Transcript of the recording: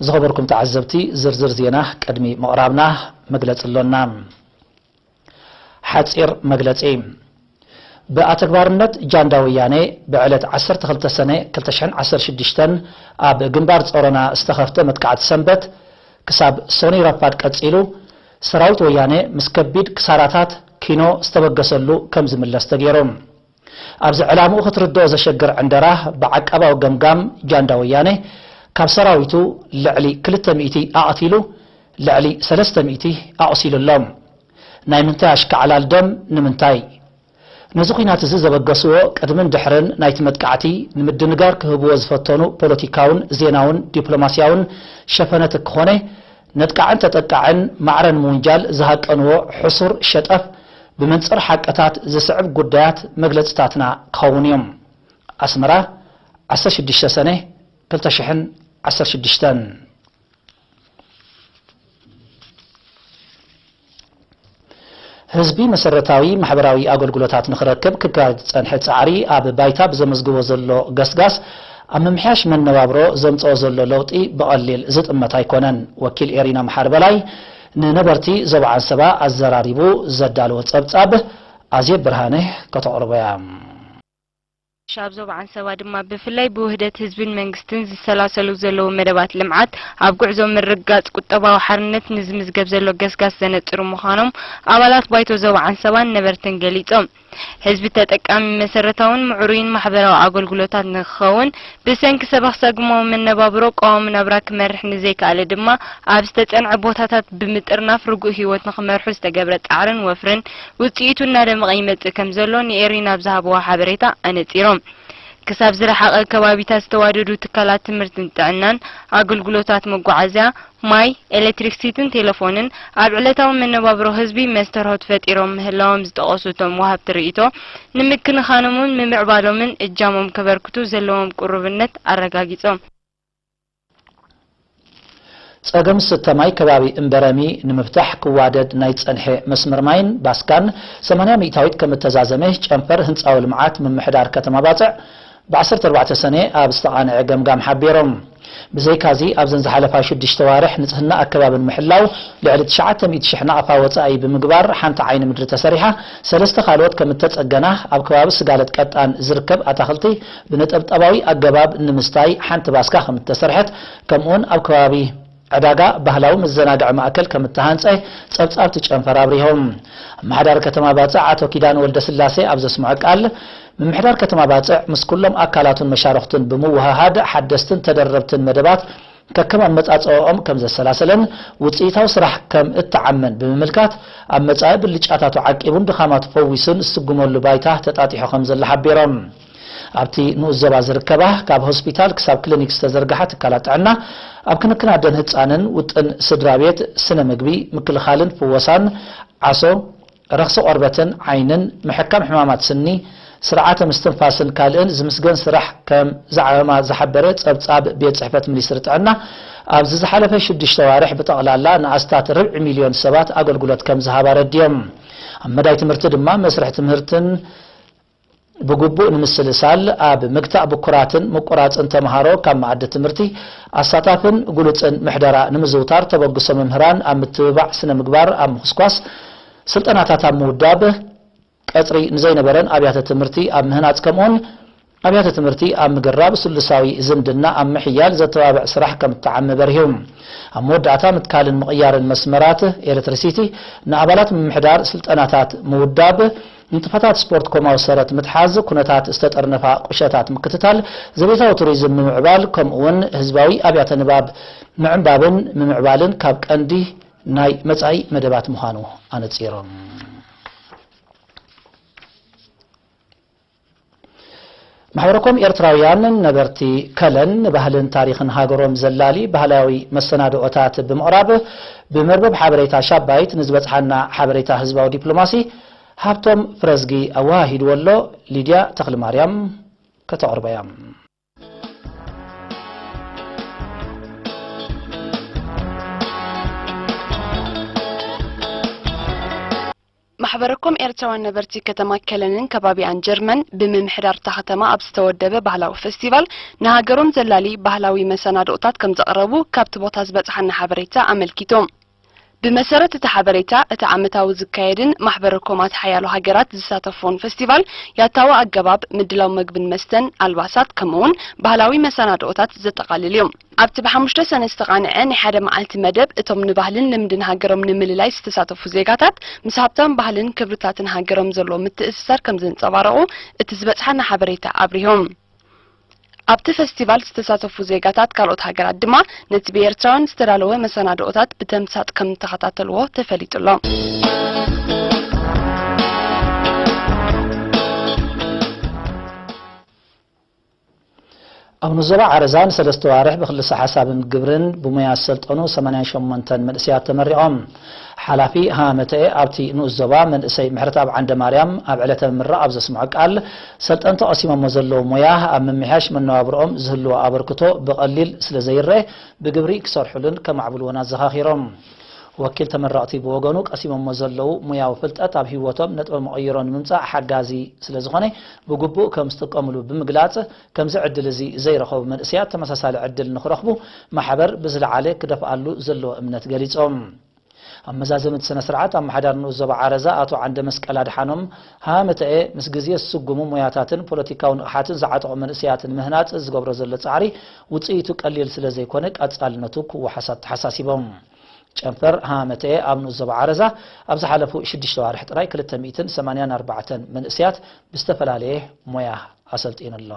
ዝኸበርኩም ተዓዘብቲ፣ ዝርዝር ዜና ቅድሚ ምቕራብና መግለጺ ኣሎና። ሓጺር መግለጺ። ብኣተግባርነት ጃንዳ ወያኔ ብዕለት ዓሰርተ ክልተ ሰነ ክልተ ሽሕን ዓሰርተ ሽዱሽተን ኣብ ግንባር ጾሮና ዝተኸፍተ መጥቃዕቲ ሰንበት ክሳብ ሰኑይ ረፋድ ቀጺሉ፣ ሰራዊት ወያኔ ምስ ከቢድ ክሳራታት ኪኖ ዝተበገሰሉ ከም ዝምለስ ተገይሩ። ኣብዚ ዕላምኡ ክትርድኦ ዘሸግር ዕንደራ ብዓቃባዊ ገምጋም ጃንዳ ወያኔ ካብ ሰራዊቱ ልዕሊ ክልተ ሚእቲ ኣቕቲሉ፣ ልዕሊ ሰለስተ ሚእቲ ኣቑሲሉ ኣሎ። ናይ ምንታይ ኣሽካዕላል ደም ንምንታይ? ነዚ ኲናት እዚ ዘበገስዎ ቅድምን ድሕርን ናይቲ መጥቃዕቲ ንምድንጋር ክህብዎ ዝፈተኑ ፖለቲካውን ዜናውን ዲፕሎማስያውን ሸፈነት ክኾነ፣ ነጥቃዕን ተጠቃዕን ማዕረ ንምውንጃል ዝሃቀንዎ ሕሱር ሸጠፍ ብመንጽር ሓቅታት ዝስዕብ ጉዳያት መግለጽታትና ክኸውን እዩ። ኣስመራ፣ ዓሰርተ ሽዱሽተ ሰነ ክልተ ሽሕን ዓሰርተ ሽዱሽተን። ህዝቢ መሰረታዊ ማሕበራዊ ኣገልግሎታት ንኽረክብ ክካየድ ዝጸንሐ ጻዕሪ ኣብ ባይታ ብዘመዝግቦ ዘሎ ገስጋስ ኣብ ምምሕያሽ መነባብሮ ዘምጽኦ ዘሎ ለውጢ ብቐሊል ዝጥመት ኣይኮነን። ወኪል ኤሪና መሓሪ በላይ ንነበርቲ ዞባ ዓንሰባ ኣዘራሪቡ ዘዳለዎ ጸብጻብ ኣዜብ ብርሃነ ከተቕርቦ እያ። ኣብ ዞባ ዓንሰባ ድማ ብፍላይ ብውህደት ህዝብን መንግስትን ዝሰላሰሉ ዘለዉ መደባት ልምዓት ኣብ ጉዕዞ ምርግጋጽ ቁጠባዊ ሓርነት ንዝምዝገብ ዘሎ ገስጋስ ዘነጽሩ ምዃኖም ኣባላት ባይቶ ዞባ ዓንሰባን ነበርትን ገሊጾም። ህዝቢ ተጠቃሚ መሰረታውን ምዕሩይን ማሕበራዊ ኣገልግሎታት ንክኸውን፣ ብሰንኪ ሰባኽሳግማዊ መነባብሮ ቀዋሚ ናብራ ክመርሕ ንዘይከኣለ ድማ ኣብ ዝተጸንዐ ቦታታት ብምጥርናፍ ርጉእ ህይወት ንክመርሑ ዝተገብረ ጻዕርን ወፍርን ውጽኢቱ እናደመቐ ይመጽእ ከም ዘሎ ንኤሪና ኣብ ዝሃብዎ ሓበሬታ ኣነጺሮም። ክሳብ ዝረሓቐ ከባቢታት ዝተዋደዱ ትካላት ትምህርትን ጥዕናን፣ ኣገልግሎታት መጓዓዝያ፣ ማይ፣ ኤሌክትሪክሲቲን ቴሌፎንን ኣብ ዕለታዊ መነባብሮ ህዝቢ መስተርሆት ፈጢሮም ምህላዎም ዝጠቐሱ እቶም ወሃብቲ ርእይቶ፣ ንምክንኻኖምን ምምዕባሎምን እጃሞም ከበርክቱ ዘለዎም ቅሩብነት ኣረጋጊጾም። ጸገም ዝስተ ማይ ከባቢ እምበረሚ ንምፍታሕ ክዋደድ ናይ ዝጸንሐ መስመር ማይን ባስካን ሰማንያ ሚእታዊት ከም እተዛዘመ ጨንፈር ህንጻዊ ልምዓት ምምሕዳር ከተማ ባጽዕ ብ ዓሰርተ ኣርባዕተ ሰነ ኣብ ዝተቓንዐ ገምጋም ሓቢሮም። ብዘይካዚ ኣብዘን ዝሓለፋ ሽዱሽተ ዋርሕ ንጽህና ኣከባቢ ንምሕላው ልዕሊ ትሽዓተ ሚእቲ ሽሕ ናቕፋ ወጻኢ ብምግባር ሓንቲ ዓይኒ ምድሪ ተሰሪሓ፣ ሰለስተ ካልኦት ከም እተጸገና ኣብ ከባቢ ስጋለት ቀጣን ዝርከብ ኣታኽልቲ ብነጠብጣባዊ ኣገባብ ንምስታይ ሓንቲ ባስካ ከም እተሰርሐት፣ ከምኡውን ኣብ ከባቢ ዕዳጋ ባህላዊ መዘናግዒ ማእከል ከም እተሃንጸ ጸብጻብቲ ጨንፈር ኣብሪሆም። ኣመሓዳሪ ከተማ ባጽዕ ኣቶ ኪዳነ ወልደስላሴ ኣብ ዘስምዖ ቃል፣ ምምሕዳር ከተማ ባጽዕ ምስ ኩሎም ኣካላቱን መሻርኽቱን ብምውህሃድ ሓደስትን ተደረብትን መደባት ከከም ኣመጻጽኦኦም ከም ዘሰላሰለን ውጽኢታዊ ስራሕ ከም እተዓመን ብምምልካት፣ ኣብ መጻኢ ብልጫታቱ ዓቂቡን ድኻማቱ ፈዊሱን ዝስጉመሉ ባይታ ተጣጢሑ ከም ዘሎ ሓቢሮም። ኣብቲ ንኡስ ዞባ ዝርከባ ካብ ሆስፒታል ክሳብ ክሊኒክ ዝተዘርግሓ ትካላት ጥዕና፣ ኣብ ክንክን ኣደን ህጻንን ውጥን ስድራ ቤት፣ ስነ ምግቢ፣ ምክልኻልን ፍወሳን፣ ዓሶ፣ ረኽሲ ቆርበትን ዓይንን፣ ምሕካም ሕማማት ስኒ፣ ስርዓተ ምስትንፋስን ካልእን ዝምስገን ስራሕ ከም ዝዓመማ ዝሓበረ ጸብጻብ ቤት ጽሕፈት ሚኒስትሪ ጥዕና፣ ኣብዚ ዝሓለፈ ሽዱሽተ ዋርሕ ብጠቕላላ ንኣስታት ርብዒ ሚልዮን ሰባት ኣገልግሎት ከም ዝሃባ ኣረዲኦም። ኣብ መዳይ ትምህርቲ ድማ መስርሕ ትምህርትን ብግቡእ ንምስልሳል፣ ኣብ ምግታእ ብኩራትን ምቁራጽን ተምሃሮ ካብ መኣዲ ትምህርቲ ኣሳታፍን ግሉጽን ምሕደራ ንምዝውታር ተበግሶ መምህራን ኣብ ምትብባዕ ስነ ምግባር ኣብ ምኹስኳስ ስልጠናታት ኣብ ምውዳብ ቀጽሪ ንዘይነበረን ኣብያተ ትምህርቲ ኣብ ምህናጽ ከምኡውን ኣብያተ ትምህርቲ ኣብ ምግራብ ስሉሳዊ ዝምድና ኣብ ምሕያል ዘተባብዕ ስራሕ ከም እተዓመ በሪሁ። ኣብ መወዳእታ ምትካልን ምቕያርን መስመራት ኤሌክትሪሲቲ ንኣባላት ምምሕዳር ስልጠናታት ምውዳብ ንጥፈታት ስፖርት ኮማዊ ሰረት ምትሓዝ፣ ኩነታት ዝተጠርነፋ ቁሸታት ምክትታል፣ ዘቤታዊ ቱሪዝም ምምዕባል፣ ከምኡውን ህዝባዊ ኣብያተ ንባብ ምዕንባብን ምምዕባልን ካብ ቀንዲ ናይ መጻኢ መደባት ምዃኑ ኣነጺሮም። ማሕበረኮም ኤርትራውያን ነበርቲ ከለን ንባህልን ታሪኽን ሃገሮም ዘላሊ ባህላዊ መሰናድኦታት ብምቕራብ ብመርበብ ሓበሬታ ሻባይት ንዝበጽሓና ሓበሬታ ህዝባዊ ዲፕሎማሲ ሃብቶም ፍረዝጊ ኣወሃሂድዎ ኣሎ። ሊድያ ተኽለማርያም ከተቕርቦ እያ። ማሕበረኮም ኤርትራውያን ነበርቲ ከተማ ከለንን ከባቢኣን ጀርመን ብምምሕዳር እታ ከተማ ኣብ ዝተወደበ ባህላዊ ፈስቲቫል ንሃገሮም ዘላሊ ባህላዊ መሰናድኦታት ከም ዘቕረቡ ካብቲ ቦታ ዝበጽሓና ሓበሬታ ኣመልኪቱ። ብመሰረት እቲ ሓበሬታ፣ እቲ ዓመታዊ ዝካየድን ማሕበረኮማት ሓያሎ ሃገራት ዝሳተፎን ፈስቲቫል ያታዊ ኣገባብ ምድላው መግብን መስተን፣ ኣልባሳት፣ ከምኡውን ባህላዊ መሰናድኦታት ዘጠቓልል እዩ። ኣብቲ ብሓሙሽተ ሰነ ዝተቓንዐ ናይ ሓደ መዓልቲ መደብ፣ እቶም ንባህልን ልምድን ሃገሮም ንምልላይ ዝተሳተፉ ዜጋታት ምስ ሃብታም ባህልን ክብርታትን ሃገሮም ዘሎ ምትእስሳር ከም ዘንጸባረቑ እቲ ዝበጽሓና ሓበሬታ ኣብሪሆም። ኣብቲ ፈስቲቫል ዝተሳተፉ ዜጋታት ካልኦት ሃገራት ድማ ነቲ ብኤርትራውያን ዝተዳለወ መሰናድኦታት ብተምሳጥ ከም እተኸታተልዎ ተፈሊጡ ኣሎ። ኣብ ንዞባ ዓረዛ ንሰለስተ ዋርሕ ብክልሰ ሓሳብን ግብርን ብሞያ ዝሰልጠኑ ሰማንያን ሸሞንተን መንእሰያት ተመሪቖም። ሓላፊ ሃመተኤ ኣብቲ ንኡስ ዞባ መንእሰይ ምሕረትኣብ ዓንደ ማርያም ኣብ ዕለተ ምምራቕ ኣብ ዘስምዖ ቃል፣ ሰልጠንቲ ቀሲሞሞ ዘለዉ ሞያ ኣብ ምምሕያሽ መነባብርኦም ዝህልዎ ኣበርክቶ ብቐሊል ስለ ዘይረኤ ብግብሪ ክሰርሑሉን ከማዕብልዎን ኣዘኻኺሮም። ወኪል ተመረቕቲ ብወገኑ ቀሲሞሞ ዘለዉ ሞያዊ ፍልጠት ኣብ ህይወቶም ነጥበ መቐይሮ ንምምጻእ ሓጋዚ ስለ ዝኾነ ብግቡእ ከም ዝጥቀምሉ ብምግላጽ፣ ከምዚ ዕድል እዚ ዘይረኸቡ መንእሰያት ተመሳሳሊ ዕድል ንኽረኽቡ ማሕበር ብዝለዓለ ክደፍኣሉ ዘለዎ እምነት ገሊጾም። ኣብ መዛዘሚ እቲ ስነ ስርዓት ኣመሓዳሪ ንኡስ ዞባ ዓረዛ ኣቶ ዓንደ መስቀል ኣድሓኖም ሃመተኤ ምስ ግዜ ዝስጉሙ ሞያታትን ፖለቲካዊ ንቕሓትን ዝዓጠቑ መንእሰያት ንምህናጽ ዝገብሮ ዘሎ ጻዕሪ ውጽኢቱ ቀሊል ስለ ዘይኮነ ቀጻልነቱ ክወሓስ ኣተሓሳሲቦም። ጨንፈር ሃመተኤ ኣብ ንኡስ ዞባ ዓረዛ ኣብ ዝሓለፉ ሽዱሽተ ዋርሕ ጥራይ ክልተ ሚእትን ሰማንያን ኣርባዕተን መንእሰያት ብዝተፈላለየ ሞያ ኣሰልጢኑ ኣሎ።